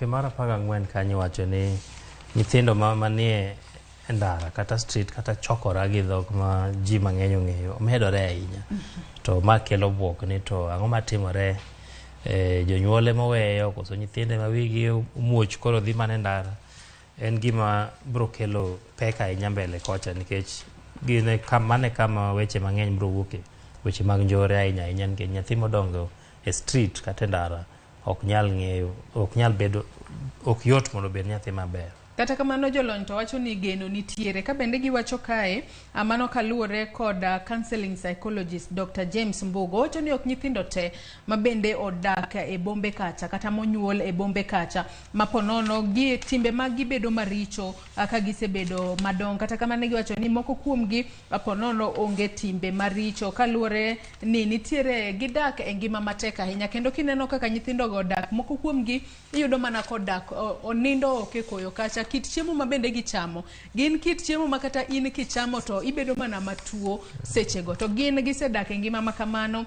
Mar 14 kanyo iwacho ni nyithindo ma manie ndara kata street kata chokora gi dhok ma ji mang'eny ong'eyo medore ahinya. To ma kelo bwok ni to ang'o matimore, jonyuol ema oweyo koso nyithindo ema wigi omuoch koro dhi mana e ndara. En gima biro kelo pek ahinya mbele kocha nikech gin mano e kama weche mang'eny biro wuoke, weche mag njore ahinya ahinya, nikech nyathi modongo e street kata e ndara ok nyal ng'eyo, ok nyal bedo, ok yot mondo obed nyathi maber. Kata kamano, jolony to wacho ni geno nitiere. Ka bende giwacho kae, mano kaluwore kod counseling psychologist Dr. James Mbugo. Owacho ni ok nyithindo te ma bende odak e bombe kacha kata monyuol e bombe kacha ma ponono gi timbe mag gibedo maricho ka gisebedo madongo. Kata kamano, giwacho ni moko kuomgi ponono onge timbe maricho kaluwore ni nitiere gidak e ngima matek ahinya, kendo kineno kaka nyithindo go odak, moko kuomgi iyudo mana kodak onindo oko e koyo kacha. Kit chiemo ma bende gichamo gin kit chiemo ma kata in kichamo to ibedo mana matuo sechego, to gin gisedak e ngima ma kamano.